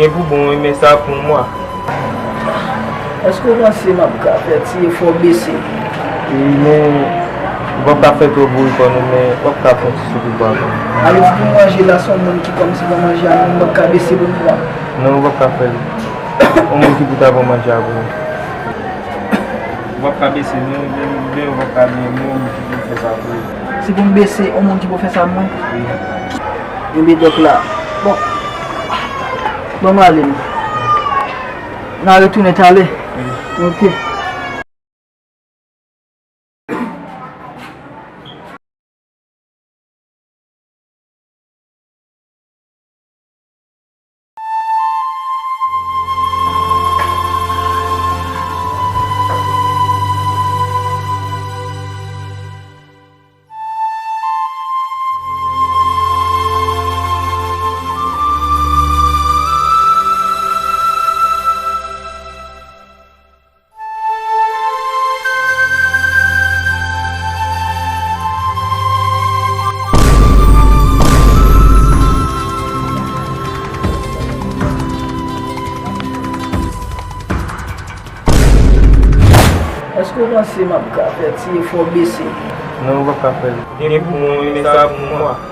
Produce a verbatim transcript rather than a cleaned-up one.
E pou bon, wi, men sa pou yon mwa. Èske w panse m ap ka fè ti efò bese? Wi, men w p ap ka fè twò bourikòn, non, men w ap ka fè yon ti soupli pou avè m. Ale, di pou manje la, se yon moun ki kòmsi ban manje a, men m p ap ka bese pou m pran. Non, w p ap ka fè l. Yon moun ki pou ta ban manje a pou ou. W p ap ka bese, non, men, men w p ap ka gen yon moun ki pou fè sa pou ou. Se pou m bese, yon moun ki pou fè sa pou mwen? Wi. Ebyen, dòk la. Bon. Bon, m ale, non. N a retounen talè. Wi. Ok. Èske w panse m ap ka fè ti efò bese? Non, w p ap ka fè l. Gen pou mwen, men sa pou mwa.